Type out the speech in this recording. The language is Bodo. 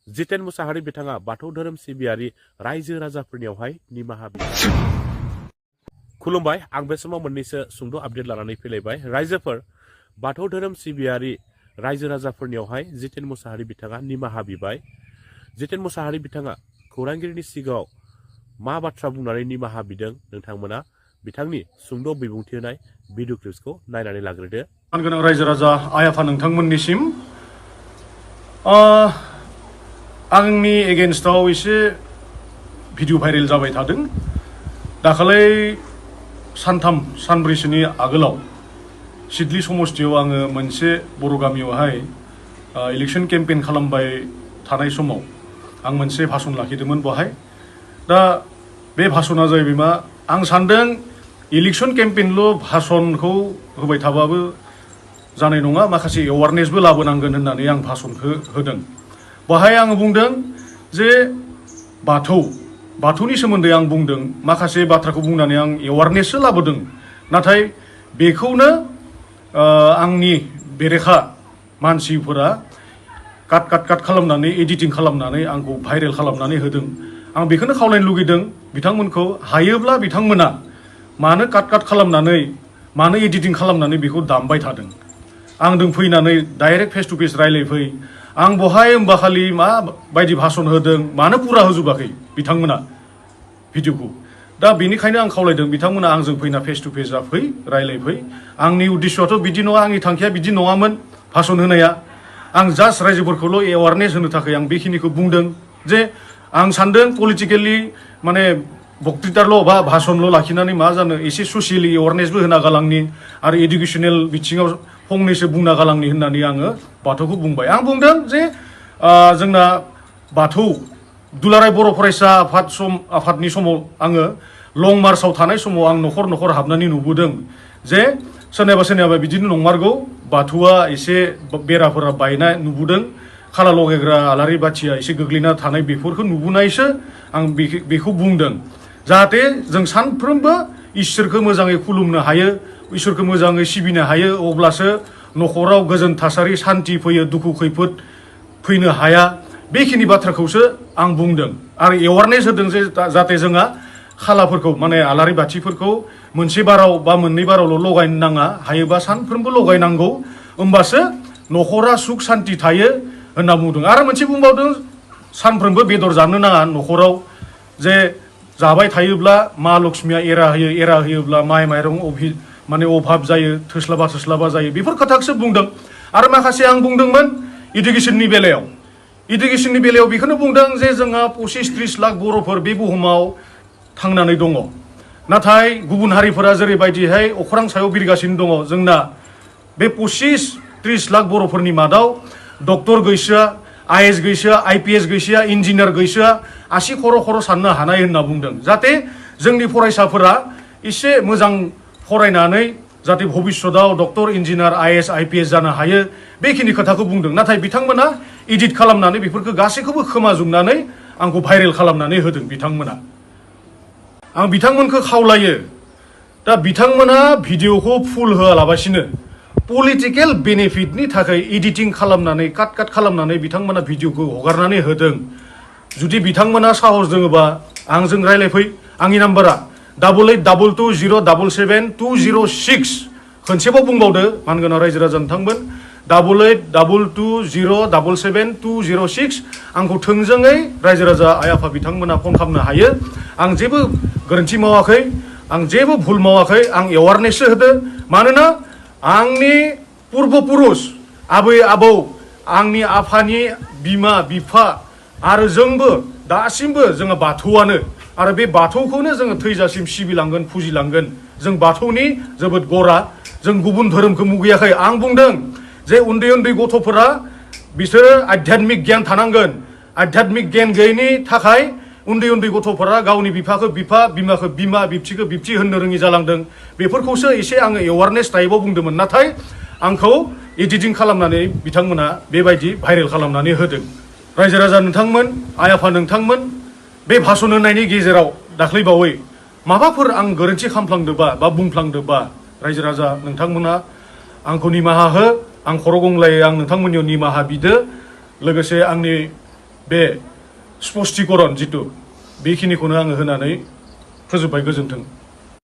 जितेन मुसाहारि बिथाङा बाथौ धोरोम सिबियारि रायजो राजाफोरनियावहाय निमाहा बिबाय। खुलुमबाय, आं बे समाव मोननैसो सुंद' आपडेट लानानै फैलायबाय। रायजोफोर, बाथौ धोरोम सिबियारि रायजो राजाफोरनियावहाय जितेन मुसाहारि बिथाङा निमाहा बिबाय। जितेन मुसाहारि बिथाङा खौरांगिरिनि सिगाङाव मा बाथ्रा बुंनानै निमाहा बिदों नोंथांमोना बिथांनि सुंद' बिबुंथि होनाय भिडिअ क्लिप्सखौ नायनानै लाग्रोदो। गोनां रायजो राजा आइ आफा नोंथांमोननिसिम आंनि एगेन्स्टआव एसे भिडिअ भाइरेल जाबाय थादों। दाखालै सानथाम सानब्रैसोनि आगोलाव सिडली समस्तियाव आङो मोनसे बर' गामियावहाय इलेक्शन केम्पेइन खालामबाय थानाय समाव आं मोनसे भाषण लाखिदोंमोन बहाय। दा बे भाषणा जाहैबाय मा, आं सानदों इलेक्शन केम्पेइनल' भाषणखौ होबाय थाबाबो जानाय नङा, माखासे एवारनेसबो लाबोनांगोन होननानै आं भाषणखौ होदों। बाहाय आङो बुंदों जे बाथौनि सोमोन्दै आं बुंदों, माखासे बाथ्राखौ बुंनानै आं एवारनेससो लाबोदों। नाथाय बेखौनो आंनि बेरेखा मानसिफोरा काट खालामनानै एडिटिं खालामनानै आंखौ भाइरेल खालामनानै होदों। आं बेखौनो खावलायनो लुगैदों बिथांमोनखौ, हायोब्ला बिथांमोना मानो काट खालामनानै मानो एडिटिं खालामनानै बेखौ दामबाय थादों। आंजों फैनानै डाइरेक्ट फेस टु फेस रायलायफै। आं बहाय होमबा खालि माबायदि भाषण होदों मानो पुरा होजोबाखै बिथांमोना भिडिअखौ। दा बेनिखायनो आं खावलायदों बिथांमोना आंजों फैना फेस टु फेस जाफै, रायलायफै। आंनि उद्देश्यआथ' बिदि नङा, आंनि थांखिया बिदि नङामोन भाषण होनाया। आं जास्ट रायजोफोरखौल' एवारनेस होनो थाखाय आं बेखिनिखौ बुंदों जे आं सानदों पलिटिकेलि माने बक्तृताल' बा भाषणल' लाखिनानै मा जानो, एसे ससियेलि एवारनेसबो होना गालांनि आरो इडुकेसनेल बिथिङाव फंनैसो बुंना गालांनि होननानै आङो बाथौखौ बुंबाय। आं बुंदों जे जोंना बाथौ दुलाराय बर' फरायसा आफादनि समाव आङो लं मार्चआव थानाय समाव आं न'खर हाबनानै नुबोदों जे सोरनियाबा बिदिनो नंमारगौ, बाथौआ एसे बेराफोरा बायनाय नुबोदों, खाला लगायग्रा आलारि बाथिया एसे गोग्लैना थानाय बेफोरखौ नुबोनायसो आं बेखौ बुंदों। जाहाथे जों सानफ्रोमबो इसोरखौ मोजाङै खुलुमनो हायो, इसोरखौ मोजाङै सिबिनो हायो, अब्लासो न'खराव गोजोन थासारि सान्ति फैयो, दुखु खैफोद फैनो हाया। बेखिनि बाथ्राखौसो आं बुंदों आरो एवारनेस होदों जे जाहाथे जोंहा खालाफोरखौ माने आलारि बाथिफोरखौ मोनसे बाराव बा मोननै बारावल' लगायनो नाङा, हायोबा सानफ्रोमबो लगायनांगौ, होमबासो न'खरा सुख सान्ति थायो होनना बुंदों। आरो मोनसे बुंबावदों, सानफ्रोमबो बेदर जानो नाङा न'खराव, जे जाबाय थायोब्ला मा लक्ष्मिया एरा होयोब्ला माइ माइरं माने अभाब जायो, थोस्लाबा जायो, बेफोर खोथाखौसो बुंदों। आरो माखासे आं बुंदोंमोन इडुकेसननि बेलायाव बेखौनो बुंदों जे जोंहा 25-30 लाख बर'फोर बे बुहुमाव थांनानै दङ। नाथाय गुबुन हारिफोरा जेरैबायदिहाय अख्रां सायाव बिरगासिनो दङ, जोंना बे 25-30 लाख बर'फोरनि मादाव डक्टर गैसोआ, IAS गैसोआ, IPS गैसोआ, इन्जिनियार गैसोआ, आसि खर' साननो हानाय होनना बुंदों। जाहाथे जोंनि फरायसाफोरा एसे मोजां फरायनानै जाहाथे भबिष्यतआव डक्टर, इन्जिनियार, IAS, IPS जानो हायो, बेखिनि खोथाखौ बुंदों। नाथाय बिथांमोना एडिट खालामनानै बेफोरखौ गासैखौबो खोमाजोबनानै आंखौ भाइरेल खालामनानै होदों बिथांमोना। आं बिथांमोनखौ खावलायो, दा बिथांमोना भिडिअखौ फुल होआलाबासिनो पलिटिकेल बेनिफिटनि थाखाय एडिटिं खालामनानै काट खालामनानै बिथांमोना भिडिअखौ हगारनानै होदों। जुदि बिथांमोना साहस दोङोबा आंजों रायलायफै। आंनि नाम्बारा 8822077206। खनसेबाव बुंबावदो मानगोनां रायजो राजा नोंथांमोन, 8822077206। आंखौ थोंजोङै रायजो राजा आइ आफा बिथांमोना फन खालामनो हायो। आं जेबो गोरोन्थि मावाखै, आं जेबो भुल मावाखै, आं एवारनेससो होदो। मानोना आंनि पुर्बपुरुष आबै आबौ, आंनि आफानि बिमा बिफा आरो जोंबो दासिमबो जोङो बाथौआनो, आरो बे बाथौखौनो जोङो थैजासिम सिबिलांगोन, फुजिलांगोन। जों बाथौनि जोबोद गरा, जों गुबुन धोरोमखौ मुगैयाखै। आं बुंदों जे उन्दै गथ'फोरा बिसोरो आध्यात्मिक गियान थानांगोन। आध्यात्मिक गियान गैयैनि थाखाय उन्दै गथ'फोरा गावनि बिफाखौ बिफा, बिमाखौ बिमा, बिबथिखौ बिबथि होननो रोङि जालांदों। बेफोरखौसो एसे आङो एवारनेस टाइपआव बुंदोंमोन। नाथाय आंखौ एडिटिं खालामनानै बिथांमोना बेबायदि भाइरेल खालामनानै होदों। रायजो राजा नोंथांमोन, आइ आफा नोंथांमोन, बे भाषण होनायनि गेजेराव दाख्लैबावै माबाफोर आं गोरोन्थि खालामफ्लांदोंबा बा बुंफ्लांदोंबा रायजो राजा नोंथांमोना आंखौ निमाहा हो। आं खर' गंग्लायै आं नोंथांमोननियाव निमाहा बिदो। लोगोसे आंनि बे स्पष्टीकरण जितु बेखिनिखौनो आङो होनानै फोजोबबाय गोजोन्थों।